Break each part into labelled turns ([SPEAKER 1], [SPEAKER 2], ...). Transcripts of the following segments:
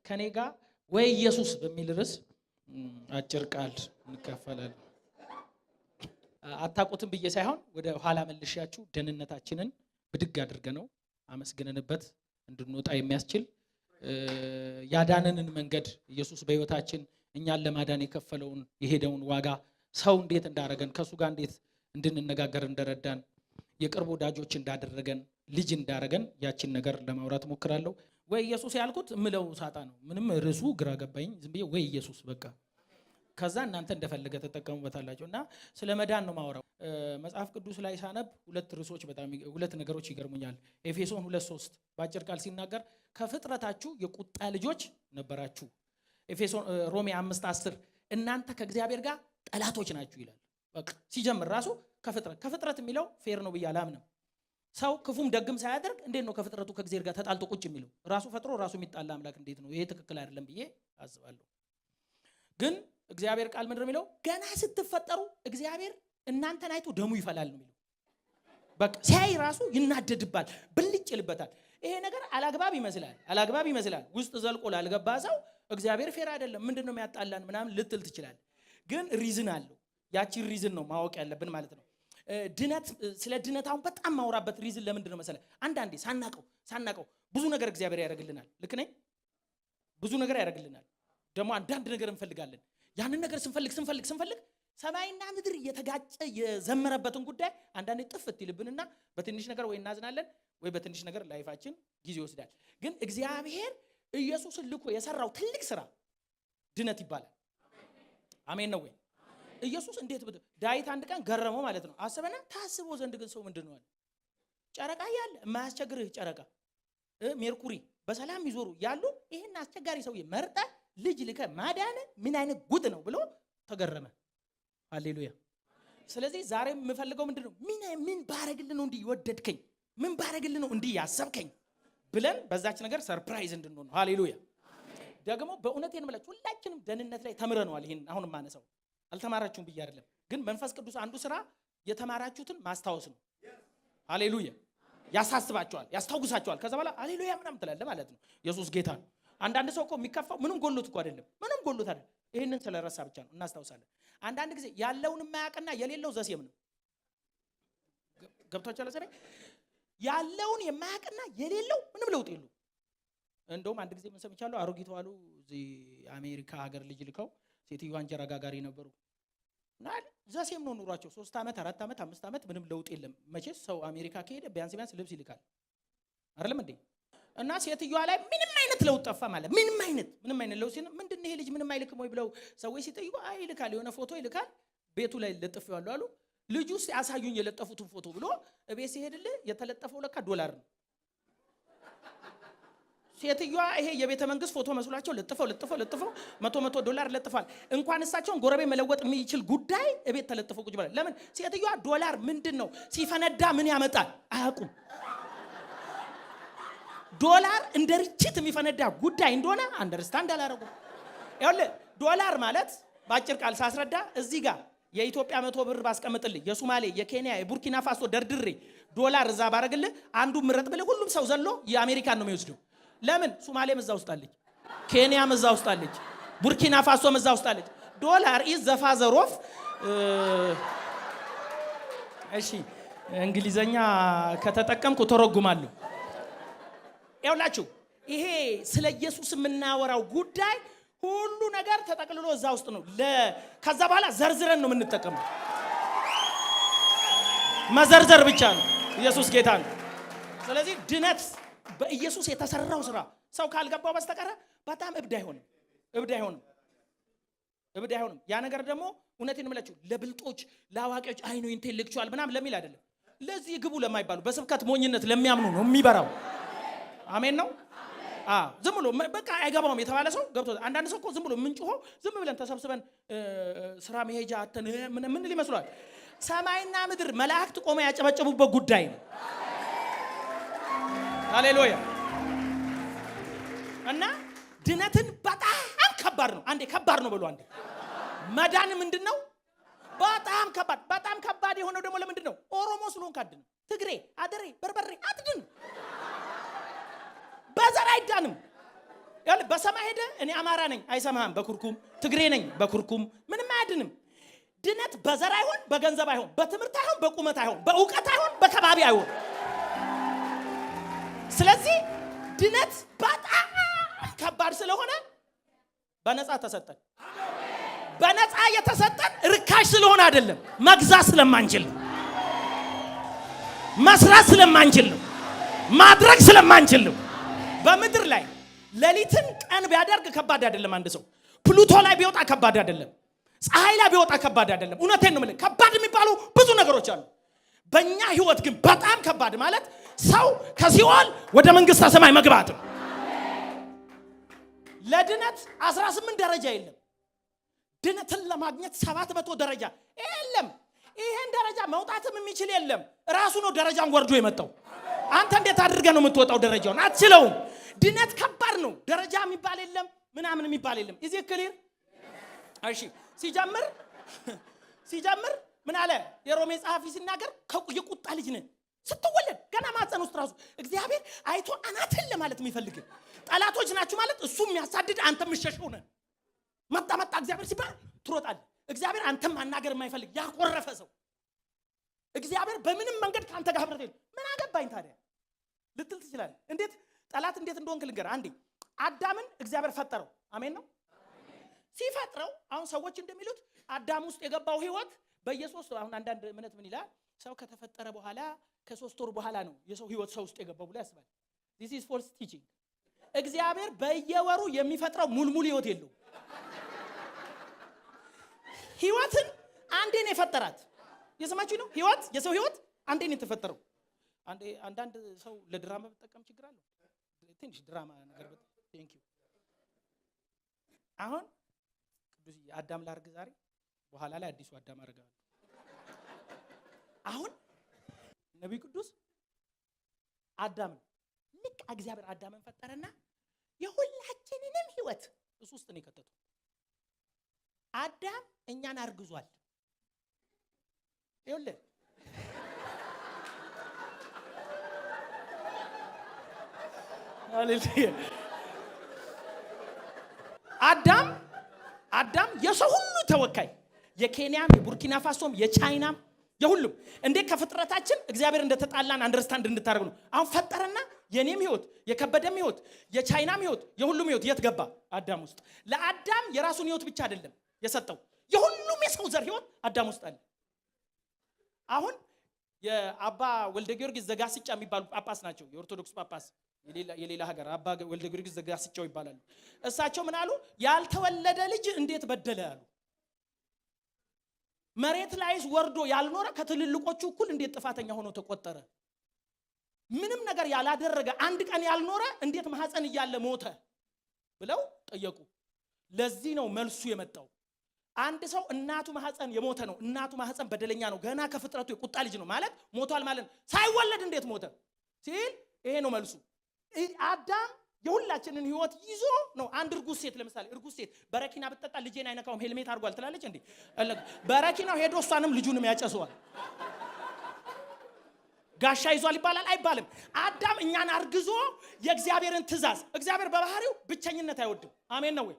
[SPEAKER 1] ከኔ ጋር ወይ ኢየሱስ በሚል ርዕስ አጭር ቃል እንካፈላለን። አታውቁትም ብዬ ሳይሆን ወደ ኋላ መልሻችሁ ደህንነታችንን ብድግ አድርገነው አመስግነንበት እንድንወጣ የሚያስችል፣ ያዳነንን መንገድ፣ ኢየሱስ በሕይወታችን እኛን ለማዳን የከፈለውን የሄደውን ዋጋ፣ ሰው እንዴት እንዳረገን፣ ከእሱ ጋር እንዴት እንድንነጋገር እንደረዳን፣ የቅርብ ወዳጆች እንዳደረገን፣ ልጅ እንዳረገን ያችን ነገር ለማውራት እሞክራለሁ። ወይ ኢየሱስ ያልኩት እምለው ሳጣ ነው። ምንም ርዕሱ ግራ ገባኝ። ዝም ብዬ ወይ ኢየሱስ በቃ። ከዛ እናንተ እንደፈለገ ተጠቀሙበታላችሁ። እና ስለ መዳን ነው ማወራው። መጽሐፍ ቅዱስ ላይ ሳነብ ሁለት ርዕሶች በጣም ሁለት ነገሮች ይገርሙኛል። ኤፌሶን 2:3 በአጭር ቃል ሲናገር ከፍጥረታችሁ የቁጣ ልጆች ነበራችሁ። ኤፌሶን ሮሜ 5:10 እናንተ ከእግዚአብሔር ጋር ጠላቶች ናችሁ ይላል። በቃ ሲጀምር ራሱ ከፍጥረት ከፍጥረት የሚለው fair ነው ብዬ አላምንም። ሰው ክፉም ደግም ሳያደርግ እንዴት ነው ከፍጥረቱ ከእግዚአብሔር ጋር ተጣልቶ ቁጭ የሚለው? ራሱ ፈጥሮ ራሱ የሚጣላ አምላክ እንዴት ነው? ይሄ ትክክል አይደለም ብዬ አስባለሁ። ግን እግዚአብሔር ቃል ምንድን ነው የሚለው? ገና ስትፈጠሩ እግዚአብሔር እናንተን አይቶ ደሙ ይፈላል ነው የሚለው። በቃ ሲያይ ራሱ ይናደድባል፣ ብልጭ ይልበታል። ይሄ ነገር አላግባብ ይመስላል፣ አላግባብ ይመስላል። ውስጥ ዘልቆ ላልገባ ሰው እግዚአብሔር fair አይደለም፣ ምንድን ነው የሚያጣላን ምናምን ልትል ትችላለህ። ግን reason አለው። ያቺን reason ነው ማወቅ ያለብን ማለት ነው። ድነት፣ ስለ ድነት አሁን በጣም ማውራበት reason ለምንድን ነው መሰለህ? አንዳንዴ ሳናቀው ሳናቀው ብዙ ነገር እግዚአብሔር ያደርግልናል። ልክ ነኝ? ብዙ ነገር ያደርግልናል። ደግሞ አንዳንድ ነገር እንፈልጋለን። ያንን ነገር ስንፈልግ ስንፈልግ ስንፈልግ ሰማይና ምድር እየተጋጨ የዘመረበትን ጉዳይ አንዳንዴ ጥፍት ይልብንና በትንሽ ነገር ወይ እናዝናለን ወይ በትንሽ ነገር life ኣችን ጊዜ ይወስዳል። ግን እግዚአብሔር ኢየሱስን ልኮ የሰራው ትልቅ ስራ ድነት ይባላል። አሜን ነው ወይ? ኢየሱስ እንዴት ዳዊት አንድ ቀን ገረመው ማለት ነው። አሰበና ታስበው ዘንድ ግን ሰው ምንድን ነው አለ። ጨረቃ እያለ፣ የማያስቸግርህ ጨረቃ፣ ሜርኩሪ በሰላም ይዞሩ ያሉ፣ ይህን አስቸጋሪ ሰውዬ መርጠህ ልጅ ልከህ ማዳን ምን አይነት ጉድ ነው ብሎ ተገረመ። ሃሌሉያ። ስለዚህ ዛሬ የምፈልገው ምንድን ነው? ምን ምን ባረግልህ ነው እንዲህ የወደድከኝ? ምን ባረግልህ ነው እንዲህ ያሰብከኝ? ብለን በዛች ነገር surprise እንድንሆን ነው። ሃሌሉያ። ደግሞ በእውነቴን የምላችሁ ሁላችንም ደህንነት ላይ ተምረነዋል። ይሄን አሁን የማነሳው አልተማራችሁም ብዬ አይደለም፣ ግን መንፈስ ቅዱስ አንዱ ስራ የተማራችሁትን ማስታወስ ነው። ሃሌሉያ። ያሳስባችኋል፣ ያስታውሳችኋል። ከዛ በኋላ ሃሌሉያ ምናምን ትላለህ ማለት ነው። ኢየሱስ ጌታ ነው። አንዳንድ ሰው እኮ የሚከፋው ምንም ጎሎት እኮ አይደለም፣ ምንም ጎሎት አይደለም። ይህንን ስለረሳ ብቻ ነው። እናስታውሳለን። አንዳንድ ጊዜ ያለውን የማያውቅና የሌለው the same ነው። ገብቷችኋል? ሰ ያለውን የማያውቅና የሌለው ምንም ለውጥ የለውም። እንደውም አንድ ጊዜ ምን ሰምቻለሁ፣ አሮጊቷ አሉ እዚህ አሜሪካ ሀገር ልጅ ልከው ሴትዮዋ እንጀራ ጋጋሪ ነበሩ እና the same ነው ኑሯቸው። 3 ዓመት፣ 4 ዓመት፣ 5 ዓመት ምንም ለውጥ የለም። መቼስ ሰው አሜሪካ ከሄደ ቢያንስ ቢያንስ ልብስ ይልካል አይደለም እንዴ? እና ሴትዮዋ ላይ ምንም አይነት ለውጥ ጠፋ ማለት ምንም አይነት ለውጥ ሲል ምንድን ነው ይሄ ልጅ ምንም አይልክም ወይ ብለው ሰዎች ሲጠይቁ አይ ይልካል፣ የሆነ ፎቶ ይልካል፣ ቤቱ ላይ ለጥፌዋለሁ አሉ። ልጁ አሳዩኝ የለጠፉትን ፎቶ ብሎ እቤት ሲሄድልህ የተለጠፈው ለካ ዶላር ነው። ሴትዮዋ ይሄ የቤተ መንግስት ፎቶ መስሏቸው ለጥፈው ለጥፈው ለጥፈው 100 100 ዶላር ለጥፈዋል። እንኳን እሳቸውን ጎረቤት መለወጥ የሚችል ጉዳይ እቤት ተለጥፎ ቁጭ ብሏል። ለምን? ሴትዮዋ ዶላር ምንድን ነው፣ ሲፈነዳ ምን ያመጣል አያውቁም። ዶላር እንደ ርችት የሚፈነዳ ጉዳይ እንደሆነ understand አላረጉም። ይኸውልህ ዶላር ማለት በአጭር ቃል ሳስረዳ እዚህ ጋር የኢትዮጵያ 100 ብር ባስቀምጥልህ፣ የሱማሌ፣ የኬንያ፣ የቡርኪና ፋሶ ደርድሬ ዶላር እዛ ባረግልህ አንዱ ምረጥ ብልህ ሁሉም ሰው ዘሎ የአሜሪካን ነው የሚወስደው። ለምን? ሱማሌም እዛ ውስጥ አለች፣ ኬንያም እዛ ውስጥ አለች፣ ቡርኪና ፋሶም እዛ ውስጥ አለች። Dollar is the father of፣ እሺ እንግሊዘኛ ከተጠቀምኩ ተረጉማለሁ። ይኸውላችሁ ይሄ ስለ ኢየሱስ የምናወራው ጉዳይ ሁሉ ነገር ተጠቅልሎ እዛ ውስጥ ነው። ከዛ በኋላ ዘርዝረን ነው የምንጠቀመው። መዘርዘር ብቻ ነው። ኢየሱስ ጌታ ነው። ስለዚህ ድነት በኢየሱስ የተሰራው ስራ ሰው ካልገባው በስተቀረ በጣም እብድ አይሆንም፣ እብድ አይሆንም፣ እብድ አይሆንም። ያ ነገር ደግሞ እውነቴን የምላችሁ ለብልጦች፣ ለአዋቂዎች፣ I know intellectual ምናምን ለሚል አይደለም። ለዚህ ግቡ ለማይባሉ፣ በስብከት ሞኝነት ለሚያምኑ ነው የሚበራው። አሜን ነው። ዝም ብሎ በቃ አይገባውም የተባለ ሰው ገብቶ፣ አንዳንድ ሰው እኮ ዝም ብሎ የምንጮኸው ዝም ብለን ተሰብስበን ስራ መሄጃ አተን ምን ይመስሏል? ሰማይና ምድር መላእክት ቆመው ያጨበጨቡበት ጉዳይ ነው። ሃሌሉያ። እና ድነትን በጣም ከባድ ነው። አንዴ ከባድ ነው በሉ። አንዴ መዳን ምንድን ነው? በጣም ከባድ። በጣም ከባድ የሆነው ደግሞ ለምንድን ነው? ኦሮሞ ስለሆንክ አትድንም። ትግሬ፣ አደሬ፣ በርበሬ አትድንም። በዘር አይዳንም። ያለ በሰማይ ሄደ እኔ አማራ ነኝ አይሰማህም፣ በኩርኩም ትግሬ ነኝ በኩርኩም ምንም አያድንም። ድነት በዘር አይሆን፣ በገንዘብ አይሆን፣ በትምህርት አይሆን፣ በቁመት አይሆን፣ በእውቀት አይሆን፣ በከባቢ አይሆን። ስለዚህ ድነት በጣም ከባድ ስለሆነ በነፃ ተሰጠን። በነፃ የተሰጠን ርካሽ ስለሆነ አይደለም፣ መግዛት ስለማንችል ነው፣ መስራት ስለማንችል ነው፣ ማድረግ ስለማንችል ነው። በምድር ላይ ሌሊትን ቀን ቢያደርግ ከባድ አይደለም። አንድ ሰው ፕሉቶ ላይ ቢወጣ ከባድ አይደለም። ፀሐይ ላይ ቢወጣ ከባድ አይደለም። እውነቴን ነው የምልህ፣ ከባድ የሚባሉ ብዙ ነገሮች አሉ። በእኛ ህይወት ግን በጣም ከባድ ማለት ሰው ከሲኦል ወደ መንግስተ ሰማይ መግባት ነው። ለድነት 18 ደረጃ የለም። ድነትን ለማግኘት 700 ደረጃ የለም። ይሄን ደረጃ መውጣትም የሚችል የለም። ራሱ ነው ደረጃን ወርዶ የመጣው። አንተ እንዴት አድርገህ ነው የምትወጣው ደረጃውን? አትችለውም። ድነት ከባድ ነው። ደረጃ የሚባል የለም፣ ምናምን የሚባል የለም። Is it clear? እሺ፣ ሲጀምር ምን አለ የሮሜ ጸሐፊ ሲናገር? የቁጣ ልጅ ነህ። ስትወለድ ገና ማህፀን ውስጥ ራሱ እግዚአብሔር አይቶ አናትህን ለማለት የሚፈልግ ጠላቶች ናችሁ ማለት እሱ የሚያሳድድ አንተ የምትሸሸው ነህ። መጣ መጣ እግዚአብሔር ሲባል ትሮጣለህ። እግዚአብሔር አንተም ማናገር የማይፈልግ ያኮረፈ ሰው፣ እግዚአብሔር በምንም መንገድ ከአንተ ጋር ህብረት የለም። ምን አገባኝ ታዲያ ልትል ትችላለህ። እንዴት ጠላት እንዴት እንደሆንክ ልንገርህ። አንዴ አዳምን እግዚአብሔር ፈጠረው። አሜን ነው። ሲፈጥረው አሁን ሰዎች እንደሚሉት አዳም ውስጥ የገባው ህይወት በየሶስት፣ አሁን አንዳንድ እምነት ምን ይላል? ሰው ከተፈጠረ በኋላ ከ3 ወር በኋላ ነው የሰው ህይወት ሰው ውስጥ የገባው ብሎ ያስባል። This is false teaching። እግዚአብሔር በየወሩ የሚፈጥረው ሙልሙል ህይወት የለውም። ህይወትን አንዴ ነው የፈጠራት። እየሰማችሁ ነው? ህይወት፣ የሰው ህይወት አንዴ ነው የተፈጠረው። አንዴ አንዳንድ ሰው ለድራማ ብጠቀም ችግር አለው? ትንሽ ድራማ ነገር። Thank you። አሁን ቅዱስ አዳም ላርግ ዛሬ፣ በኋላ ላይ አዲሱ አዳም አደርጋለሁ። አሁን ነቢይ ቅዱስ አዳም ነው። ልክ እግዚአብሔር አዳምን ፈጠረና የሁላችንንም ህይወት እሱ ውስጥ ነው የከተተው። አዳም እኛን አርግዟል። ይኸውልህ፣ ሃሌሉያ፣ አዳም የሰው ሁሉ ተወካይ፣ የኬንያም፣ የቡርኪና ፋሶም፣ የቻይናም፣ የሁሉም፣ እንዴት ከፍጥረታችን እግዚአብሔር እንደተጣላን understand እንድታደርግ ነው። አሁን ፈጠረና የኔም ህይወት፣ የከበደም ህይወት፣ የቻይናም ህይወት፣ የሁሉም ህይወት የት ገባ? አዳም ውስጥ። ለአዳም የራሱን ህይወት ብቻ አይደለም የሰጠው፣ የሁሉም የሰው ዘር ህይወት አዳም ውስጥ አለ። አሁን የአባ ወልደ ጊዮርጊስ ዘጋስጫ የሚባሉ ጳጳስ ናቸው፣ የኦርቶዶክስ ጳጳስ፣ የሌላ ሀገር፣ አባ ወልደ ጊዮርጊስ ዘጋስጫው ይባላሉ። እሳቸው ምን አሉ? ያልተወለደ ልጅ እንዴት በደለ አሉ። መሬት ላይስ ወርዶ ያልኖረ ከትልልቆቹ እኩል እንዴት ጥፋተኛ ሆኖ ተቆጠረ? ምንም ነገር ያላደረገ፣ አንድ ቀን ያልኖረ እንዴት ማህፀን እያለ ሞተ ብለው ጠየቁ። ለዚህ ነው መልሱ የመጣው። አንድ ሰው እናቱ ማህፀን የሞተ ነው፣ እናቱ ማህፀን በደለኛ ነው፣ ገና ከፍጥረቱ የቁጣ ልጅ ነው ማለት ሞቷል ማለት ነው። ሳይወለድ እንዴት ሞተ ሲል ይሄ ነው መልሱ። አዳም የሁላችንን ህይወት ይዞ ነው። አንድ እርጉዝ ሴት ለምሳሌ፣ እርጉዝ ሴት በረኪና ብትጠጣ ልጄን አይነካውም ሄልሜት አድርጓል ትላለች እንዴ? በረኪናው ሄዶ እሷንም ልጁንም ያጨሰዋል። ጋሻ ይዟል ይባላል አይባልም? አዳም እኛን አርግዞ የእግዚአብሔርን ትእዛዝ፣ እግዚአብሔር በባህሪው ብቸኝነት አይወድም። አሜን ነው ወይ?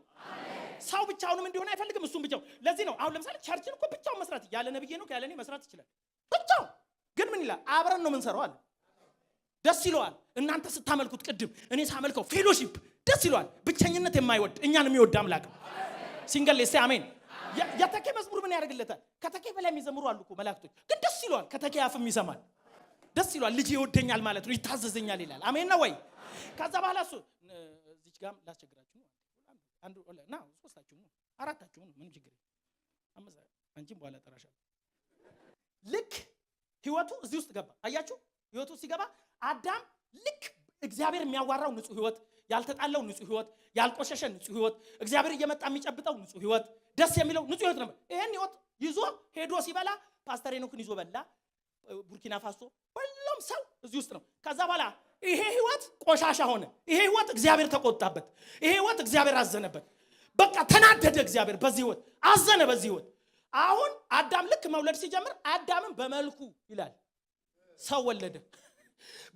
[SPEAKER 1] ሰው ብቻውንም እንዲሆን አይፈልግም። እሱም ብቻው። ለዚህ ነው አሁን ለምሳሌ church ን እኮ ብቻውን መስራት፣ ያለ ነብዬ ነው ያለ እኔ መስራት ይችላል ብቻው። ግን ምን ይላል? አብረን ነው የምንሰራው አለ። ደስ ይለዋል። እናንተ ስታመልኩት ቅድም እኔ ሳመልከው fellowship ደስ ይለዋል። ብቸኝነት የማይወድ እኛን የሚወድ አምላክ ነው። Single say አሜን። የተኬ መዝሙር ምን ያደርግለታል? ከተኬ በላይ የሚዘምሩ አሉ እኮ መላእክቶች። ግን ደስ ይለዋል። ከተኬ አፍም ይሰማል። ደስ ይለዋል። ልጅ ይወደኛል ማለት ነው፣ ይታዘዘኛል ይላል። አሜን ነው ወይ? ከዛ በኋላ እሱ እዚች ጋርም ላስቸግራችሁ ነው። አንዱ ና፣ ሶስታችሁ ነው፣ አራታችሁ ነው፣ ምንም ችግር የለም። አንቺም በኋላ ጠራሻለሁ። ልክ ህይወቱ እዚህ ውስጥ ገባ። አያችሁ? ህይወቱ ሲገባ አዳም ልክ እግዚአብሔር የሚያዋራው ንጹህ ህይወት፣ ያልተጣለው ንጹህ ህይወት፣ ያልቆሸሸ ንጹህ ህይወት፣ እግዚአብሔር እየመጣ የሚጨብጠው ንጹህ ህይወት፣ ደስ የሚለው ንጹህ ህይወት ነበር። ይሄን ህይወት ይዞ ሄዶ ሲበላ ፓስተር ሄኖክን ይዞ በላ። ቡርኪና ፋሶ ሁሉም ሰው እዚህ ውስጥ ነው። ከዛ በኋላ ይሄ ህይወት ቆሻሻ ሆነ። ይሄ ህይወት እግዚአብሔር ተቆጣበት። ይሄ ህይወት እግዚአብሔር አዘነበት። በቃ ተናደደ። እግዚአብሔር በዚህ ህይወት አዘነ። በዚህ ህይወት አሁን አዳም ልክ መውለድ ሲጀምር አዳምን በመልኩ ይላል ሰው ወለደ።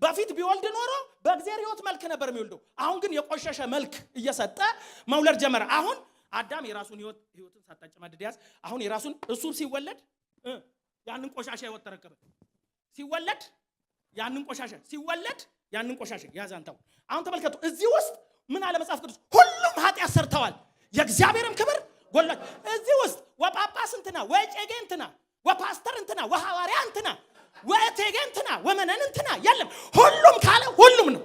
[SPEAKER 1] በፊት ቢወልድ ኖሮ በእግዚአብሔር ህይወት መልክ ነበር የሚወልደው። አሁን ግን የቆሸሸ መልክ እየሰጠ መውለድ ጀመረ። አሁን አዳም የራሱን ህይወት፣ ህይወትን ሳታጨማድድ ያዝ። አሁን የራሱን እሱም ሲወለድ ያንን ቆሻሻ ህይወት ተረከበ። ሲወለድ ያንን ቆሻሻ፣ ሲወለድ ያንን ቆሻሻ ያዝ። አንተው አሁን ተመልከቱ። እዚህ ውስጥ ምን አለ መጽሐፍ ቅዱስ? ሁሉም ኃጢአት ሰርተዋል፣ የእግዚአብሔርም ክብር ጎሏል። እዚህ ውስጥ ወጳጳስ እንትና፣ ወጨጌ እንትና፣ ወፓስተር እንትና፣ ወሐዋርያ እንትና፣ ወእቴጌ እንትና፣ ወመነን እንትና የለም። ሁሉም ካለ ሁሉም ነው።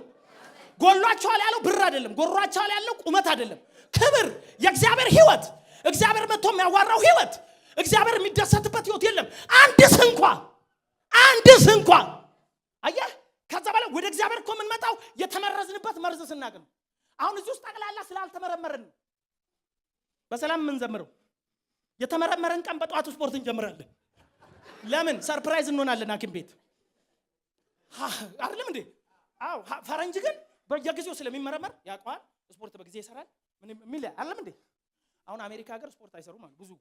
[SPEAKER 1] ጎሏቸዋል ያለው ብር አይደለም። ጎሏቸዋል ያለው ቁመት አይደለም። ክብር፣ የእግዚአብሔር ህይወት፣ እግዚአብሔር መጥቶ የሚያዋራው ህይወት፣ እግዚአብሔር የሚደሰትበት ህይወት የለም። አንድስ እንኳ፣ አንድስ እንኳ። አየህ፣ ከዛ በላይ ወደ እግዚአብሔር እኮ የምንመጣው የተመረዝንበት መርዝ ስናቅ ነው። አሁን እዚህ ውስጥ ጠቅላላ ስላልተመረመርን ነው በሰላም የምንዘምረው። የተመረመረን ቀን በጠዋቱ ስፖርት እንጀምራለን። ለምን? Surprise እንሆናለን ሐኪም ቤት አይደለም እንዴ? አዎ። ፈረንጅ ግን በየጊዜው ስለሚመረመር ያውቀዋል። ስፖርት በጊዜ ይሰራል። ምን የሚል አይደለም እንዴ? አሁን አሜሪካ ሀገር ስፖርት አይሰሩም አሉ ብዙ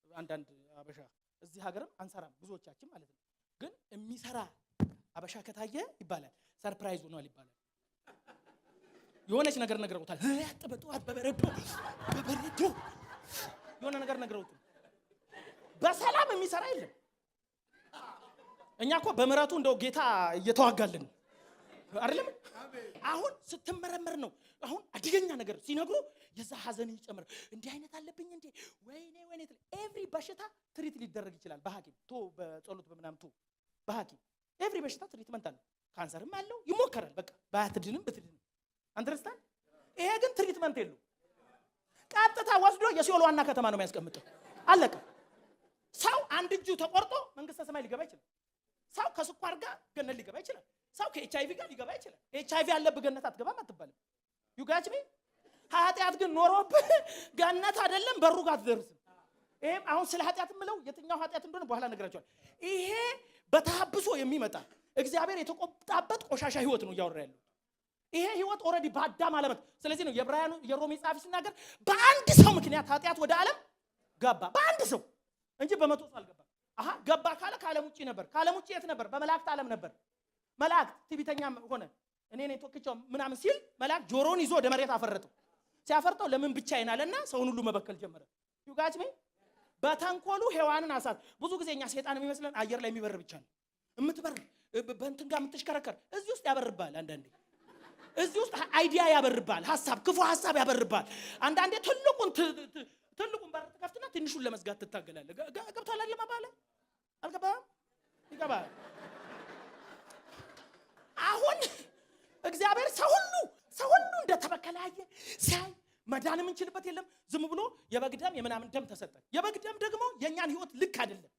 [SPEAKER 1] አንዳንድ አበሻ። እዚህ ሀገርም አንሰራም ብዙዎቻችን ማለት ነው። ግን የሚሰራ አበሻ ከታየ ይባላል surprise ሆኗል ይባላል። የሆነች ነገር ነግረውታል። ያጥ በጠዋት በበረዶ በበረዶ የሆነ ነገር ነግረውት በሰላም የሚሰራ የለም። እኛ እኮ በምሕረቱ እንደው ጌታ እየተዋጋልን አይደለም። አሁን ስትመረመር ነው። አሁን አደገኛ ነገር ሲነግሩ የዛ ሀዘን ይጨምር። እንዲህ አይነት አለብኝ እንዴ? ወይኔ ወይኔ። Every በሽታ treat ሊደረግ ይችላል በሐኪም፣ ቶ በጸሎት በምናምን ቶ በሐኪም every በሽታ treatment አለው። ካንሰርም አለው፣ ይሞከራል። በቃ ባትድንም ብትድንም understand። ይሄ ግን treatment የለው። ቀጥታ ወስዶ የሲኦል ዋና ከተማ ነው የሚያስቀምጠው። አለቀ። ሰው አንድ እጁ ተቆርጦ መንግስተ ሰማይ ሊገባ ይችላል። ሰው ከስኳር ጋር ገነት ሊገባ ይችላል። ሰው ከኤችአይቪ ጋር ሊገባ ይችላል። ኤችአይቪ ያለብህ ገነት አትገባም አትባልም። You got me? ኃጢአት ግን ኖሮብህ ገነት አይደለም በሩ ጋር አትደርስም። ይሄም አሁን ስለ ኃጢአት የምለው የትኛው ኃጢአት እንደሆነ በኋላ እነግራቸዋለሁ። ይሄ በተሐብሶ የሚመጣ እግዚአብሔር የተቆጣበት ቆሻሻ ህይወት ነው እያወራ ያለው። ይሄ ህይወት already በአዳም አለመት። ስለዚህ ነው የዕብራውያኑ የሮሜ ጸሐፊ ሲናገር በአንድ ሰው ምክንያት ኃጢአት ወደ ዓለም ገባ። በአንድ ሰው እንጂ በ100 ሰው አልገባም። አሃ፣ ገባ ካለ ከዓለም ውጪ ነበር። ከዓለም ውጪ የት ነበር? በመላእክት ዓለም ነበር። መላእክት ትዕቢተኛ ሆነ። እኔ ነኝ ቶክቻው ምናምን ሲል መልአክ ጆሮውን ይዞ ወደ መሬት አፈረጠው። ሲያፈርጠው ለምን ብቻዬን አለና ሰውን ሁሉ መበከል ጀመረ። You got me? በተንኮሉ ሔዋንን አሳት። ብዙ ጊዜ እኛ ሴጣን የሚመስለን አየር ላይ የሚበር ብቻ ነው። የምትበር፣ በእንትን ጋር የምትሽከረከር፣ እዚህ ውስጥ ያበርባል። አንዳንዴ እዚህ ውስጥ idea ያበርባል። ሀሳብ፣ ክፉ ሀሳብ ያበርባል። አንዳንዴ ትልቁን በር ትከፍትና ትንሹን ለመዝጋት ትታገላለህ። ገብቶሃል አይደለም? አባለ አልገባህም? ይገባል። አሁን እግዚአብሔር ሰው ሁሉ እንደተበከለ አየ። ሲያይ መዳን የምንችልበት የለም። ዝም ብሎ የበግ ደም የምናምን ደም ተሰጠን። የበግ ደም ደግሞ የእኛን ህይወት ልክ አይደለም።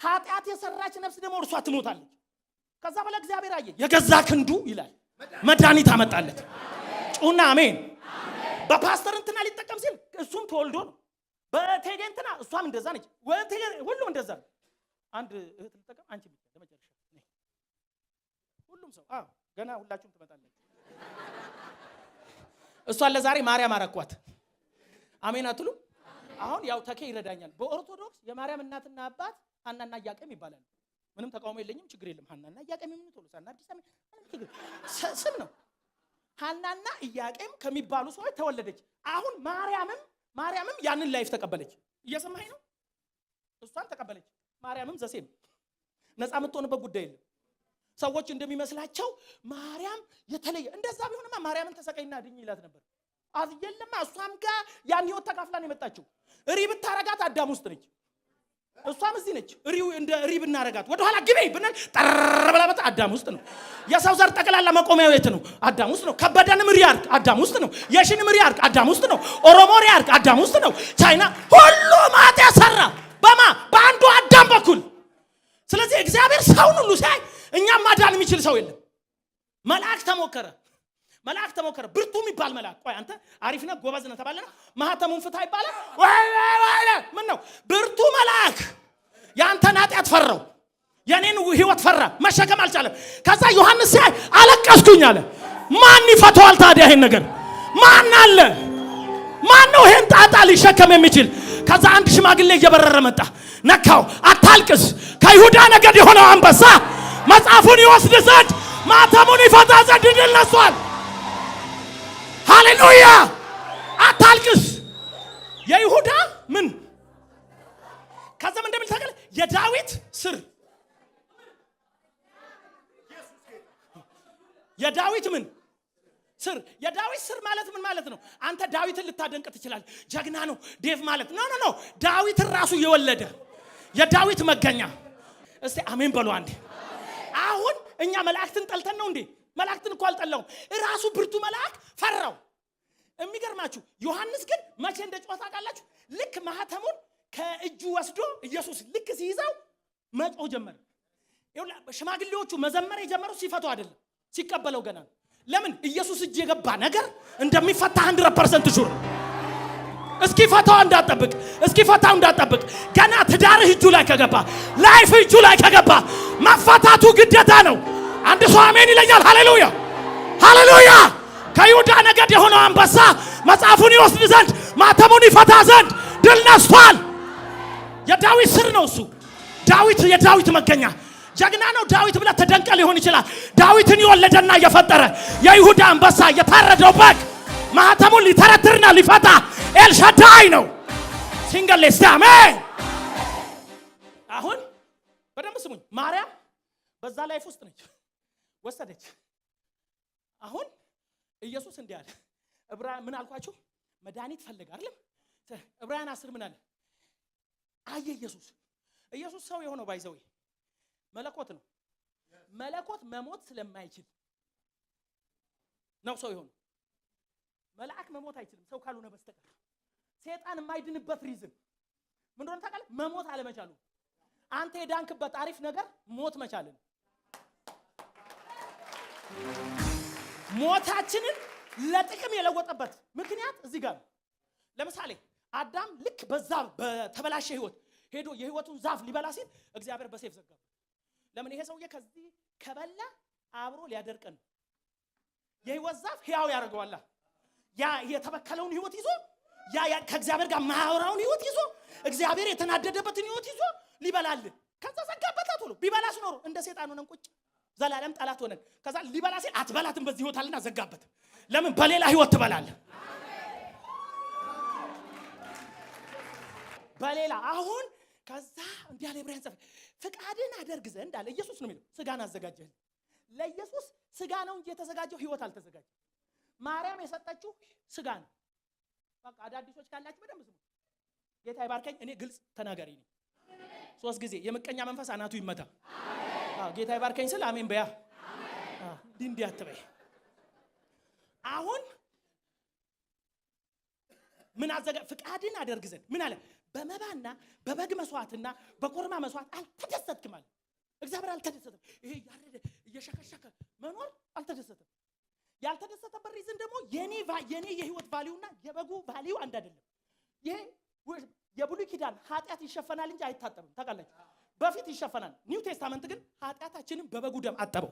[SPEAKER 1] ኃጢአት የሰራች ነፍስ ደግሞ እርሷ ትሞታለች። ከዛ በኋላ እግዚአብሔር አየ፣ የገዛ ክንዱ ይላል መድኃኒት አመጣለት። ጩና አሜን። በፓስተር እንትና ሊጠቀም ሲል እሱም ተወልዶ ነው። በቴጌ እንትና እሷም እንደዛ ነች። ወቴጌ ሁሉም እንደዛ ነው። አንድ እህት ልጠቀም፣ አንቺ ብቻ ለመጨረሻ ነይ። ሁሉም ሰው፣ አዎ፣ ገና ሁላችሁም ትመጣላችሁ። እሷን ለዛሬ ማርያም አረኳት። አሜን አትሉ? አሁን ያው ተኬ ይረዳኛል። በኦርቶዶክስ የማርያም እናትና አባት ሐናና ኢያቄም ይባላሉ። ምንም ተቃውሞ የለኝም፣ ችግር የለም። ሐናና ኢያቄም የምን ቶሎሳና አዲስ አበባ ምንም ችግር ስም ነው። ሐናና ኢያቄም ከሚባሉ ሰዎች ተወለደች። አሁን ማርያምም ያንን life ተቀበለች። እየሰማኸኝ ነው? እሷን ተቀበለች። ማርያምም the same ነፃ የምትሆንበት ጉዳይ የለም። ሰዎች እንደሚመስላቸው ማርያም የተለየ፣ እንደዛ ቢሆንማ ማርያምን ተሰቀይና ድኝ ይላት ነበር። የለማ፣ እሷም ጋር ያን ህይወት ተካፍላ ነው የመጣችው። እሪ ብታረጋት አዳም ውስጥ ነች። እሷም እዚህ ነች። እሪው እንደ እሪ ብናረጋት ወደኋላ ግቢ ብንል ጠር ብላ መጣ አዳም ውስጥ ነው። የሰው ዘር ጠቅላላ መቆሚያው የት ነው? አዳም ውስጥ ነው። ከበደንም እሪ አርግ አዳም ውስጥ ነው። የሽንም እሪ አርግ አዳም ውስጥ ነው። ኦሮሞ እሪ አርግ አዳም ውስጥ ነው። ቻይና ሁሉም ኃጢአት ሰራ። በማ በአንዱ አዳም በኩል። ስለዚህ እግዚአብሔር ሰውን ሁሉ ሲያይ እኛም ማዳን የሚችል ሰው የለም። መልአክ ተሞከረ። መልአክ ተሞከረ። ብርቱ የሚባል መልአክ፣ ቆይ አንተ አሪፍ ነህ፣ ጎበዝ ነህ ተባለና ማህተሙን ፍታ ይባላል። ወይ ወይ፣ ምን ነው ብርቱ መልአክ የአንተን ኃጢአት ፈራው፣ የኔን ህይወት ፈራ፣ መሸከም አልቻለም። ከዛ ዮሐንስ ሲያይ አለቀስኩኝ አለ። ማን ይፈተዋል ታዲያ ይሄን ነገር? ማን አለ? ማን ነው ይሄን ጣጣ ሊሸከም የሚችል? ከዛ አንድ ሽማግሌ እየበረረ መጣ፣ ነካው። አታልቅስ፣ ከይሁዳ ነገድ የሆነው አንበሳ መጽሐፉን ይወስድ ዘንድ፣ ማተሙን ይፈታ ዘንድ ድል ነስቷል። ሃሌሉያ! አታልቅስ። የይሁዳ ምን ከዛም እንደሚል ታውቃለህ? የዳዊት ስር፣ የዳዊት ምን ስር? የዳዊት ስር ማለት ምን ማለት ነው? አንተ ዳዊትን ልታደንቅ ትችላለህ። ጀግና ነው ዴቭ ማለት no, no, no። ዳዊትን ራሱ የወለደ የዳዊት መገኛ። እስቲ አሜን በሉ አንዴ። አሁን እኛ መላእክትን ጠልተን ነው እንዴ? መላእክትን እኮ አልጠላውም። ራሱ ብርቱ መልአክ ፈራው። የሚገርማችሁ ዮሐንስ ግን መቼ እንደ ጮኸ ታውቃላችሁ? ልክ ማህተሙን ከእጁ ወስዶ ኢየሱስ ልክ ሲይዘው መጮህ ጀመረ። ሽማግሌዎቹ መዘመር የጀመረው ሲፈቱ አይደለም፣ ሲቀበለው ገና ነው። ለምን? ኢየሱስ እጅ የገባ ነገር እንደሚፈታ 100% sure። እስኪ ፈታው እንዳትጠብቅ፣ እስኪ ፈታው እንዳትጠብቅ። ገና ትዳርህ እጁ ላይ ከገባ፣ life እጁ ላይ ከገባ መፈታቱ ግዴታ ነው። አንድ ሰው አሜን ይለኛል። ሃሌሉያ፣ ሃሌሉያ። ከይሁዳ ነገድ የሆነው አንበሳ መጽሐፉን ይወስድ ዘንድ፣ ማተሙን ይፈታ ዘንድ ድል ነስቷል። የዳዊት ስር ነው እሱ። ዳዊት የዳዊት መገኛ፣ ጀግና ነው ዳዊት ብለህ ተደንቀ ሊሆን ይችላል። ዳዊትን የወለደና የፈጠረ የይሁዳ አንበሳ፣ የታረደው በግ፣ ማህተሙን ሊተረትርና ሊፈታ ኤልሻዳይ ነው። ሲንገል እስቲ አሜን። አሁን በደንብ ስሙኝ። ማርያም በዛ life ውስጥ ነች፣ ወሰደች። አሁን ኢየሱስ እንዲህ አለ። ዕብራውያን ምን አልኳችሁ? መድኃኒት ፈለገ አይደለም? ዕብራውያን 10 ምን አለ? አየ ኢየሱስ። ኢየሱስ ሰው የሆነው by the way መለኮት ነው። መለኮት መሞት ስለማይችል ነው ሰው የሆነው። መልአክ መሞት አይችልም ሰው ካልሆነ በስተቀር። ሰይጣን የማይድንበት reason ምን እንደሆነ ታውቃለህ? መሞት አለመቻሉ። አንተ የዳንክበት አሪፍ ነገር ሞት መቻልን፣ ሞታችንን ለጥቅም የለወጠበት ምክንያት እዚህ ጋር ነው። ለምሳሌ አዳም ልክ በዛ በተበላሸ ህይወት ሄዶ የህይወቱን ዛፍ ሊበላ ሲል እግዚአብሔር በሰይፍ ዘጋው። ለምን? ይሄ ሰውዬ ከዚህ ከበላ አብሮ ሊያደርቀን ነው። የህይወት ዛፍ ህያው ያደርገዋላ። ያ የተበከለውን ህይወት ይዞ፣ ያ ከእግዚአብሔር ጋር ማያወራውን ህይወት ይዞ፣ እግዚአብሔር የተናደደበትን ህይወት ይዞ ሊበላል። ከዛ ዘጋበት ቶሎ። ቢበላስ ኖሮ እንደ ሴጣን ሆነን ቁጭ ዘላለም ጠላት ሆነን። ከዛ ሊበላ ሲል አትበላትም በዚህ ህይወት አለና ዘጋበት። ለምን? በሌላ ህይወት ትበላለህ። በሌላ አሁን ከዛ እንዲህ አለ ዕብራውያን ጸሐፊ፣ ፍቃድን አደርግ ዘንድ አለ። ኢየሱስ ነው የሚለው፣ ስጋን አዘጋጀህ። ለኢየሱስ ስጋ ነው እንጂ የተዘጋጀው ህይወት አልተዘጋጀም። ማርያም የሰጠችው ስጋ ነው። በቃ አዳዲሶች ካላችሁ በደንብ ስሙ። ጌታ ይባርከኝ። እኔ ግልጽ ተናጋሪ ነኝ። ሶስት ጊዜ የምቀኛ መንፈስ አናቱ ይመታ። አዎ፣ ጌታ ይባርከኝ ስል አሜን በያ። አዎ፣ እንዲህ እንዲህ አትበይ። አሁን ምን አዘጋ ፍቃድን አደርግ ዘንድ ምን አለ? በመባና በበግ መስዋዕትና በኮርማ መስዋዕት አልተደሰትክም አለ። እግዚአብሔር አልተደሰተም። ይሄ ያረደ እየሸከሸከ መኖር አልተደሰተም። ያልተደሰተበት reason ደግሞ የኔ የህይወት value ና የበጉ value አንድ አይደለም። ይሄ የብሉይ ኪዳን ኃጢአት ይሸፈናል እንጂ አይታጠብም። ታውቃላችሁ፣ በፊት ይሸፈናል። New Testament ግን ኃጢአታችንን በበጉ ደም አጠበው።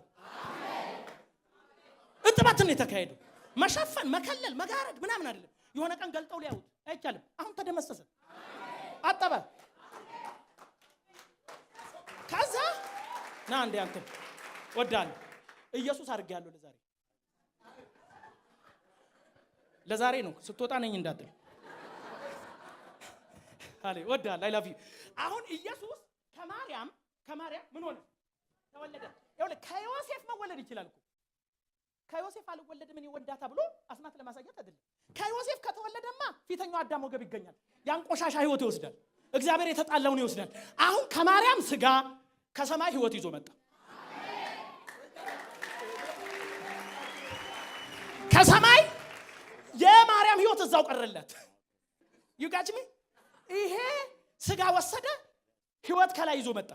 [SPEAKER 1] እጥበት ነው የተካሄደው። መሸፈን፣ መከለል፣ መጋረድ ምናምን አይደለም። የሆነ ቀን ገልጠው ሊያዩት አይቻልም። አሁን ተደመሰሰ፣ አጠበ። ከዛ ና እንዴ አንተ ወዳለሁ ኢየሱስ አድርጌያለሁ። ለዛሬ ለዛሬ ነው፣ ስትወጣ ነኝ እንዳትል። አለ ወዳለሁ፣ I love you። አሁን ኢየሱስ ከማርያም ምን ሆነ? ተወለደ። ይኸውልህ፣ ከዮሴፍ መወለድ ይችላል እኮ። ከዮሴፍ አልወለድም እኔ ወንዳታ ብሎ አስማት ለማሳየት አይደለም። ከዮሴፍ ከተወለደማ ፊተኛው አዳም ወገብ ይገኛል። ያን ቆሻሻ ህይወት ይወስዳል። እግዚአብሔር የተጣላውን ይወስዳል። አሁን ከማርያም ስጋ ከሰማይ ህይወት ይዞ መጣ። ከሰማይ የማርያም ህይወት እዛው ቀረለት። You got me? ይሄ ስጋ ወሰደ፣ ህይወት ከላይ ይዞ መጣ።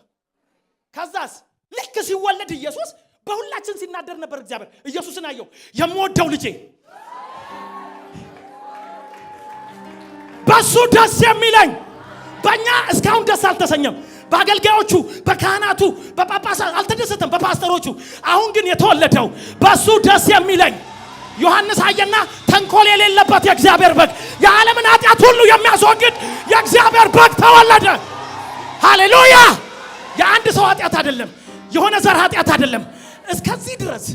[SPEAKER 1] ከዛስ ልክ ሲወለድ ኢየሱስ በሁላችን ሲናደር ነበር እግዚአብሔር። ኢየሱስን አየው፣ የምወደው ልጄ፣ በሱ ደስ የሚለኝ። በእኛ እስካሁን ደስ አልተሰኘም። በአገልጋዮቹ፣ በካህናቱ፣ በጳጳሳት አልተደሰተም፣ በፓስተሮቹ። አሁን ግን የተወለደው በሱ ደስ የሚለኝ ዮሐንስ አየና ተንኮል የሌለበት የእግዚአብሔር በግ፣ የዓለምን ኃጢአት ሁሉ የሚያስወግድ የእግዚአብሔር በግ ተወለደ። ሃሌሉያ! የአንድ ሰው ኃጢአት አይደለም፣ የሆነ ዘር ኃጢአት አይደለም። እስከዚህ ድረስ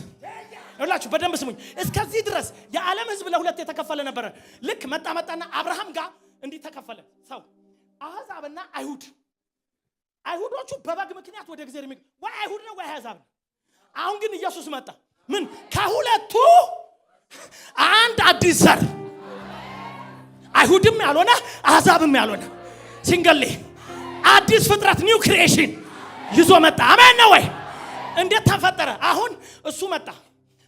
[SPEAKER 1] ሁላችሁ በደንብ ስሙኝ። እስከዚህ ድረስ የዓለም ሕዝብ ለሁለት የተከፈለ ነበረ። ልክ መጣ መጣና አብርሃም ጋር እንዲህ ተከፈለ ሰው፣ አሕዛብና አይሁድ። አይሁዶቹ በበግ ምክንያት ወደ እግዚአብሔር ወይ አይሁድ ነው ወይ አሕዛብ ነው። አሁን ግን ኢየሱስ መጣ። ምን ከሁለቱ አንድ አዲስ ዘር፣ አይሁድም ያልሆነ አሕዛብም ያልሆነ single አዲስ ፍጥረት new creation ይዞ መጣ። አሜን ነው ወይ? እንዴት ተፈጠረ? አሁን እሱ መጣ።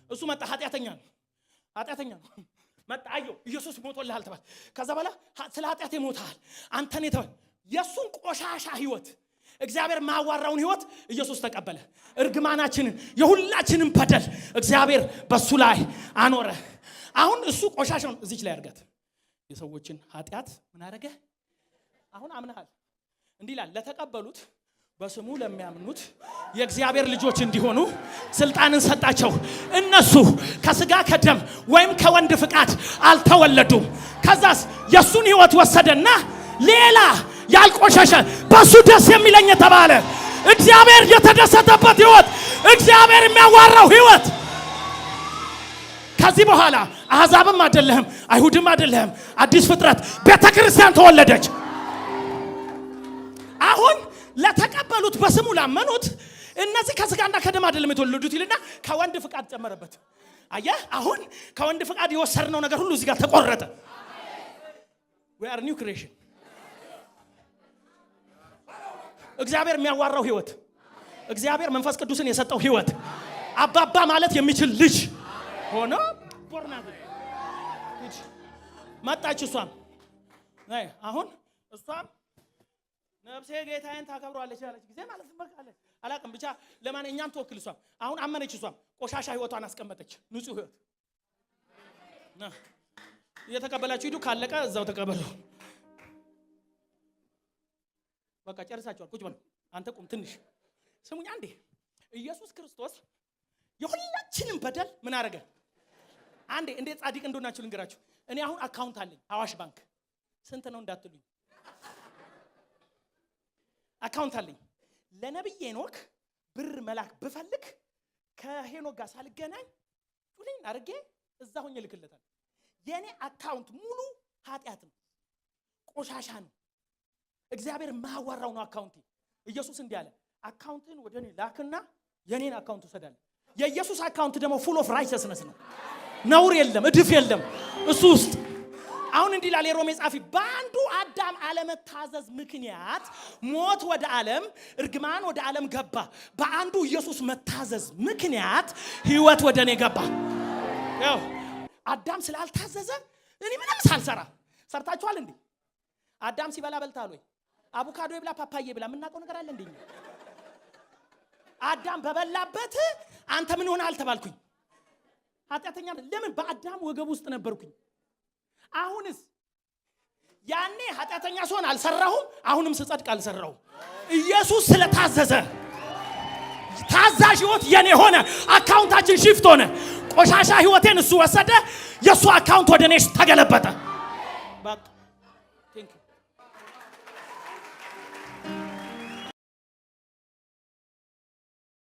[SPEAKER 1] እሱ መጣ። ኃጢአተኛ ነው። ኃጢአተኛ ነው። መጣ። አየው፣ ኢየሱስ ሞቶልሃል ተባለ። ከዛ በኋላ ስለ ኃጢአት ሞተሃል አንተን የተባለ የእሱን ቆሻሻ ህይወት፣ እግዚአብሔር ማዋራውን ህይወት ኢየሱስ ተቀበለ። እርግማናችንን፣ የሁላችንን በደል እግዚአብሔር በሱ ላይ አኖረ። አሁን እሱ ቆሻሻውን እዚች ላይ አድርጋት የሰዎችን ኃጢአት ምን አደረገ? አሁን አምነሃል። እንዲህ ይላል፣ ለተቀበሉት በስሙ ለሚያምኑት የእግዚአብሔር ልጆች እንዲሆኑ ስልጣንን ሰጣቸው። እነሱ ከስጋ ከደም ወይም ከወንድ ፍቃድ አልተወለዱም። ከዛስ የእሱን ህይወት ወሰደና ሌላ ያልቆሸሸ፣ በሱ ደስ የሚለኝ የተባለ፣ እግዚአብሔር የተደሰተበት ህይወት፣ እግዚአብሔር የሚያዋራው ህይወት። ከዚህ በኋላ አሕዛብም አይደለህም፣ አይሁድም አይደለህም፣ አዲስ ፍጥረት ቤተ ክርስቲያን ተወለደች። አሁን ለተቀበሉት በስሙ ላመኑት እነዚህ ከስጋና ከደም አይደለም የተወለዱት ይልና ከወንድ ፍቃድ ጨመረበት። አየህ፣ አሁን ከወንድ ፍቃድ የወሰድነው ነገር ሁሉ እዚህ ጋር ተቆረጠ። We are new creation። እግዚአብሔር የሚያዋራው ህይወት፣ እግዚአብሔር መንፈስ ቅዱስን የሰጠው ህይወት፣ አባባ ማለት የሚችል ልጅ ሆኖ born መጣች። እሷም አሁን እሷም ነፍሴ ጌታዬን ታከብረዋለች ያለች ጊዜ ማለት በቃ አላውቅም፣ ብቻ ለማን እኛን ትወክል። እሷም አሁን አመነች። እሷም ቆሻሻ ህይወቷን አስቀመጠች። ንጹህ ህይወት እየተቀበላችሁ ሂዱ። ካለቀ እዛው ተቀበሉ። በቃ ጨርሳችኋል። ቁጭ በሉ። አንተ ቁም ትንሽ ስሙኝ አንዴ። ኢየሱስ ክርስቶስ የሁላችንም በደል ምን አደረገ? አንዴ እንዴት ጻድቅ እንደሆናችሁ ልንገራችሁ። እኔ አሁን account አለኝ አዋሽ ባንክ፣ ስንት ነው እንዳትሉኝ። Account አለኝ። ለነብይ ሄኖክ ብር መላክ ብፈልግ ከሄኖክ ጋር ሳልገናኝ ጩልኝ አድርጌ እዛ ሆኜ እልክለታለሁ። የእኔ account ሙሉ ኃጢአት ነው፣ ቆሻሻ ነው። እግዚአብሔር ማያዋራው ነው account ኤ። ኢየሱስ እንዲህ አለ፣ account ን ወደ እኔ ላክና የኔን account ውሰዳለሁ። የኢየሱስ account ደግሞ full of righteousness ነው። ነውር የለም፣ እድፍ የለም እሱ ውስጥ። አሁን እንዲህ ይላል የሮሜ ጸሐፊ፣ በአንዱ አዳም አለመታዘዝ ምክንያት ሞት ወደ ዓለም፣ እርግማን ወደ ዓለም ገባ። በአንዱ ኢየሱስ መታዘዝ ምክንያት ህይወት ወደ እኔ ገባ። ያው አዳም ስላልታዘዘ እኔ ምንም ሳልሰራ፣ ሰርታችኋል እንዴ? አዳም ሲበላ በልታል ወይ? አቮካዶ ይብላ ፓፓዬ ይብላ የምናውቀው ነገር አለ እንዴ? አዳም በበላበት አንተ ምን ሆነሃል አልተባልኩኝ። ኃጢአተኛ። ለምን? በአዳም ወገብ ውስጥ ነበርኩኝ። አሁንስ ያኔ ኃጢአተኛ ስሆን አልሰራሁም፣ አሁንም ስጸድቅ አልሰራሁም። ኢየሱስ ስለታዘዘ ታዛዥ ህይወት የኔ ሆነ። Account ኣችን shift ሆነ። ቆሻሻ ህይወቴን እሱ ወሰደ፣ የእሱ account ወደ እኔ ተገለበጠ። በቃ thank you።